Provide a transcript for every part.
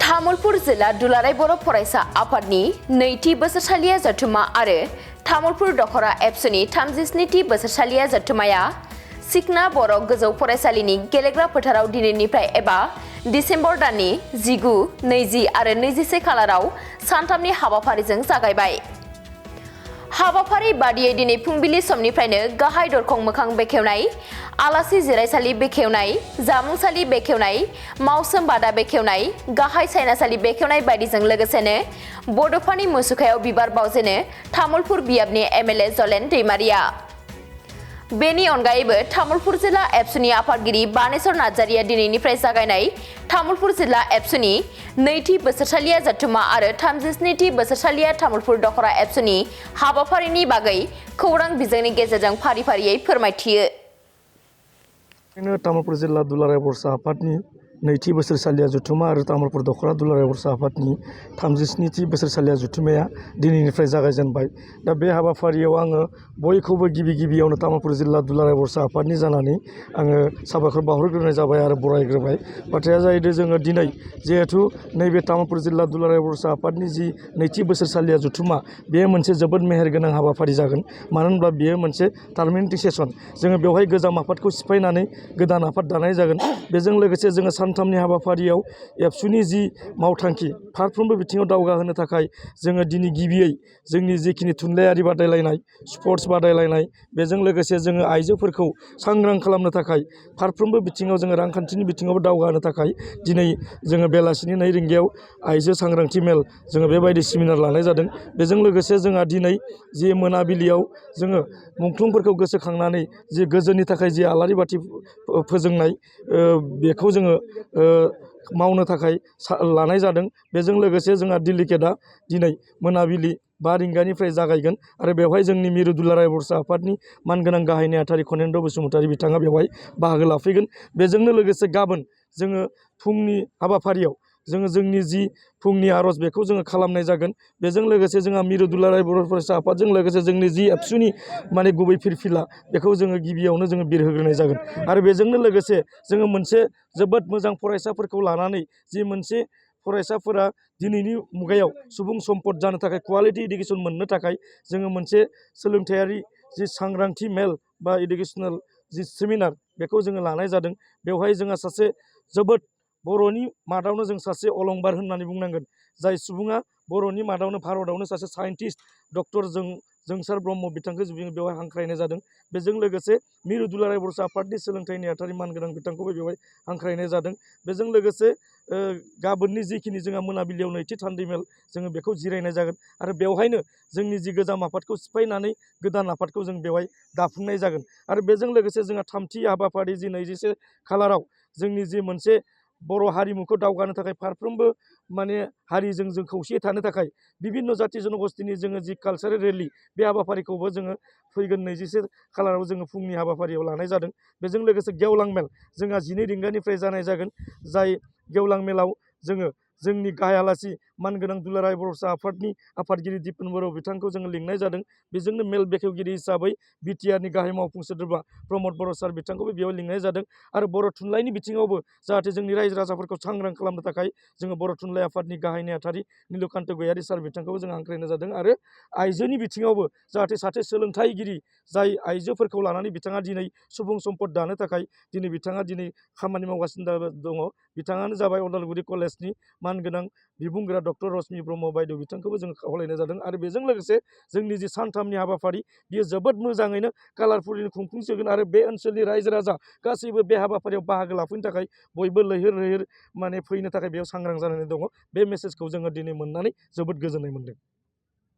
तामुलपुर जिल्ला दुलाराय बर' फरायसा आफादनि नैथि बोसोरसालिया जथुमा आरो तामुलपुर दख'र एबसुनि 37थि बोसोरसालिया जथुमाया सिखना बर' गोजौ फरायसालिनि गेलेग्रा फोथाराव दिनैनिफ्राय एबा डिसेम्बर दाननि 19, 20 आरो 21 खालाराव सानथामनि हाबाफारिजों जागायबाय। हाबाफारि बादियै दिनै फुंबिलि समनिफ्रायनो गाहाय दरखं मोखां बेखेवनाय, आलासि जिरायसालि बेखेवनाय, जामुंसालि बेखेवनाय, मावसोम बादा बेखेवनाय, गाहाय सायनासालि बेखेवनाय बायदिजों लोगोसेनो बड'फानि मुसुखायाव बिबार बावजेनो तामुलपुर बियाबनि एमएलए जलेन दैमारिया। बेनि अनगायैबो तामुलपुर जिल्ला एबसुनि आफादगिरि बानेश्वर नार्जारिया दिनैनिफ्राय जागायनाय तामुलपुर जिल्ला एबसुनि नैथि बोसोरसालिया जथुमा आरो 37थि बोसोरसालिया तामुलपुर दख'र एबसुनि हाबाफारिनि बागै खौरां बिजोंनि गेजेरजों फारि-फारियै फोरमायथियो। तामुलपुर जिल्ला दुलाराय बर' आफादनि नैथि बोसोरसालिया जथुमा आरो तामुलपुर दख'र दुलाराय बर' आफादनि 37थि बोसोरसालिया जथुमाया दिनैनिफ्राय जागायजेनबाय। दा बे हाबाफारियाव आङो बयखौबो गिबियावनो तामुलपुर जिल्ला दुलाराय बर' आफादनि जानानै आङो साबायखर बावहरग्रोनाय जाबाय आरो बरायग्रोबाय। बाथ्राया जाहैदों जोङो दिनै जिहेथु नैबे तामुलपुर जिल्ला दुलाराय बर' आफादनि जि नैथि बोसोरसालिया जथुमा, बेयो मोनसे जोबोद मेहेरगोनां हाबाफारि जागोन। मानो होनब्ला बेयो मोनसे टार्मिनेटिं सेसन। जोङो बेवहाय गोजाम आफादखौ सिफायनानै गोदान आफाद दानाय जागोन। बेजों लोगोसे जोङो सानथामनि हाबाफारियाव एबसुनि जि मावथांखि फारफ्रोमबो बिथिङाव दावगाहोनो थाखाय जोङो दिनै गिबियै जोंनि जिखिनि थुनलाइयारि बादायलायनाय, स्पर्ट्स बादायलायनाय, बेजों लोगोसे जोङो आइजोफोरखौ सांग्रां खालामनो थाखाय फारफ्रोमबो बिथिङाव जोङो रांखान्थिनि बिथिङावबो दावगाहोनो थाखाय दिनै जोङो बेलासिनि 2 रिंगायाव आइजो सांग्रांथि मेल जोङो बेबायदि सेमिनार लानाय जादों। बेजों लोगोसे जोंहा दिनै जि मोनाबिलियाव जोङो मुंख्लंफोरखौ गोसोखांनानै जि गोजोननि थाखाय जि आलारि बाथि फोजोंनाय बेखौ जोङो मावनो थाखाय लानाय जादों। बेजों लोगोसे जोंहा डेलिगेटआ दिनै मोनाबिलि 5 रिंगानिफ्राय जागायगोन आरो बेवहाय जोंनि मिरु दुलाराय बर' आफादनि मानगोनां गाहाय नेहाथारि खनेन्द्र बसुमतारी बिथाङा बेवहाय बाहागो लाफैगोन। बेजोंनो लोगोसे गाबोन जोङो फुंनि हाबाफारियाव जोङो जोंनि जि फुंनि आर'ज बेखौ जोङो खालामनाय जागोन। बेजों लोगोसे जोंहा मिरु दुलाराय बर' फरायसा आफादजों लोगोसे जोंनि जि एबसुनि गुबै फिरफिला बेखौ जोङो गिबियावनो जोङो बिरहोग्रोनाय जागोन। आरो बेजोंनो लोगोसे जोङो मोनसे जोबोद मोजां फरायसाफोरखौ लानानै जि मोनसे फरायसाफोरा दिनैनि मुगायाव सुबुं सम्पद जानो थाखाय क्वालिटि इडुकेसन मोननो थाखाय जोङो मोनसे सोलोंथायारि जि सांग्रांथि मेल बा इडुकेसनेल जि सेमिनार बेखौ जोङो लानाय जादों। बेवहाय जोंहा सासे जोबोद बर'नि मादावनो जों सासे अलंबार होननानै बुंनांगोन, जाय सुबुङा बर'नि मादावनो भारतआवनो सासे साइन्टिस्ट डक्टर जोंसार ब्रह्म बिथांखौ जों बेवहाय हांख्रायनाय जादों। बेजों लोगोसे मिरु दुलाराय बर' आफादनि सोलोंथाइ नेहाथारि मानगोनां बिथांखौबो बेवहाय हांख्रायनाय जादों। बेजों लोगोसे गाबोननि जिखिनि जोंहा मोनाबिलियाव नैथि थान्दै मेल जोङो बेखौ जिरायनाय जागोन आरो बेवहायनो जोंनि जि गोजाम आफादखौ सिफायनानै गोदान आफादखौ जों बेवहाय दाफुंनाय जागोन। आरो बेजों लोगोसे जोंहा थामथि हाबाफारि जि 21 खालाराव जोंनि जि मोनसे बर' हारिमुखौ दावगानो थाखाय फारफ्रोमबो हारिजों जों खौसेयै थानो थाखाय बिभिन्न जाति जनगोष्ठीनि जोङो जि कालचारेल रेलि, बे हाबाफारिखौबो जोङो फैगोन 21 खालाराव जोङो फुंनि हाबाफारियाव लानाय जादों। बेजों लोगोसे गेवलां मेल जोंहा 12 रिंगानिफ्राय जानाय जागोन। जाय गेवलां मेलाव जोङो जोंनि गाहाय आलासि मानगोनां दुलाराय बर' आफादनि आफादगिरि दिपेन बर' बिथांखौ जोङो लिंनाय जादों। बेजोंनो मेल बेखेवगिरि हिसाबै बिटिआरनि गाहाय मावफुं सोद्रोमा प्रमद बर' सार बिथांखौबो बेयाव लिंनाय जादों। आरो बर' थुनलाइनि बिथिङावबो जाहाथे जोंनि रायजो राजाफोरखौ सांग्रां खालामनो थाखाय जोङो बर' थुनलाइ आफादनि गाहाय नेहाथारि नीलकान्त गयारि सार बिथांखौबो जों हांख्रायनाय जादों। आरो आइजोनि बिथिङावबो जाहाथे सासे सोलोंथाइगिरि जाय आइजोफोरखौ लानानै बिथाङा दिनै सुबुं सम्पद दानो थाखाय बिथाङा दिनै खामानि मावगासिनो दङ। बिथाङानो जाबाय उदालगुरि कलेजनि मानगोनां बिबुंगोरा डक्टर रश्मि ब्रह्म बायद' बिथांखौबो जों खावलायनाय जादों। आरो बेजों लोगोसे जोंनि जि सानथामनि हाबाफारि बियो जोबोद मोजाङैनो कालारफुलि खुंफुंसिगोन आरो बे ओनसोलनि रायजो राजा गासैबो बे हाबाफारियाव बाहागो लाफैनो थाखाय बयबो लैहोर लैहोर फैनो थाखाय बेयाव सांग्रां जानानै दङ। बे मेसेजखौ जोङो दिनै मोननानै जोबोद गोजोननाय मोन्दों।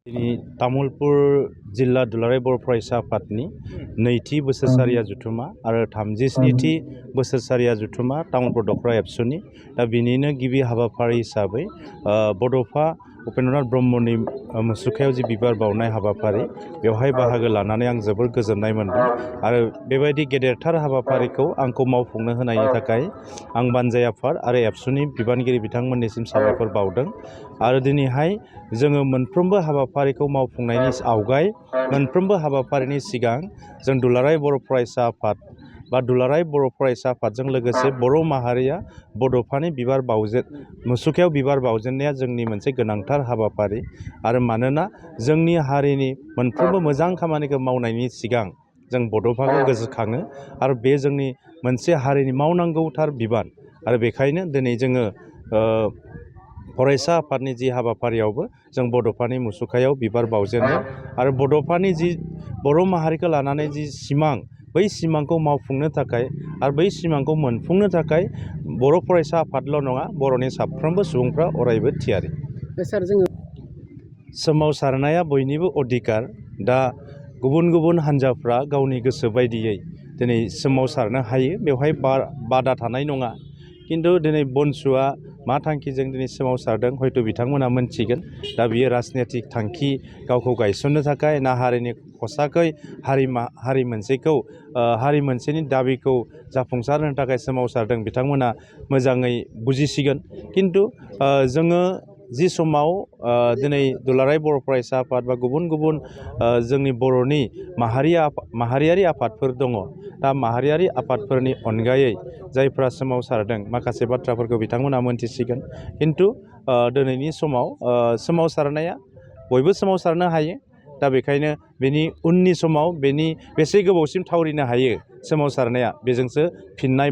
दिनै तामुलपुर जिल्ला दुलाराय बर' फरायसा आफादनि नैथि बोसोरसालिया जथुमा आरो 37थि बोसोरसालिया जथुमा तामुलपुर दख'र एबसुनि दा बिनिनो गिबि हाबाफारि हिसाबै बड'फा उपेन्द्रनाथ ब्रह्मनि मुसुखायाव जि बिबार बावनाय हाबाफारि बेवहाय बाहागो लानानै आं जोबोर गोजोननाय मोन्दों। आरो बेबायदि गेदेरथार हाबाफारिखौ आंखौ मावफुंनो होनायनि थाखाय आं बानजाय आफाद आरो एबसुनि बिबानगिरि बिथांमोननिसिम साबायखर बावदों। आरो दिनैहाय जोङो मोनफ्रोमबो हाबाफारिखौ मावफुंनायनि आवगाय मोनफ्रोमबो हाबाफारिनि सिगां जों दुलाराय बर' फरायसा आफाद बा दुलाराय बर' फरायसा आफादजों लोगोसे बर' माहारिया बड'फानि बिबार मुसुखायाव बिबार बावजेननाया जोंनि मोनसे गोनांथार हाबाफारि आरो मानोना जोंनि हारिनि मोनफ्रोमबो मोजां खामानिखौ मावनायनि सिगां जों बड'फाखौ गोसोखाङो आरो बे जोंनि मोनसे हारिनि मावनांगौथार बिबान आरो बेखायनो दिनै जोङो फरायसा आफादनि जि हाबाफारियावबो जों बड'फानि मुसुखायाव बिबार बावजेनदों आरो बड'फानि जि बर' माहारिखौ लानानै जि सिमां बै सिमांखौ मावफुंनो थाखाय आरो बै सिमांखौ मोनफुंनो थाखाय बर' फरायसा आफादल' नङा बर'नि साफ्रोमबो सुबुंफ्रा अरायबो थियारि। सार जोङो सोमावसारनाया बयनिबो अधिकार दा गुबुन गुबुन हान्जाफ्रा गावनि गोसो बायदियै दिनै सोमावसारनो हायो बेवहाय बादा थानाय नङा खिन्थु दिनै बनसुआ मा थांखिजों दिनै सोमावसारदों हयथ' बिथांमोना मोनथिगोन दा बियो राजनितिक थांखि गावखौ गायसननो थाखाय ना हारिनि खसाखै हारि मोनसेनि दाबिखौ जाफुंसार होनो थाखाय सोमावसारदों बिथांमोना मोजाङै बुजिसिगोन खिन्थु जोङो जि समाव दिनै दुलाराय बर' फरायसा आफाद बा गुबुन गुबुन जोंनि बर'नि माहारियारि आफादफोर दङ दा माहारियारि आफादफोरनि अनगायै जायफ्रा सोमावसारदों माखासे बाथ्राफोरखौ बिथांमोना मोनथिसिगोन खिन्थु दिनैनि समाव सोमावसारनाया बयबो सोमावसारनो हायो दा बेखायनो बेनि उननि समाव बेनि बेसे गोबावसिम थावरिनो हायो सोमावसारनाया बेजोंसो फिननाय बा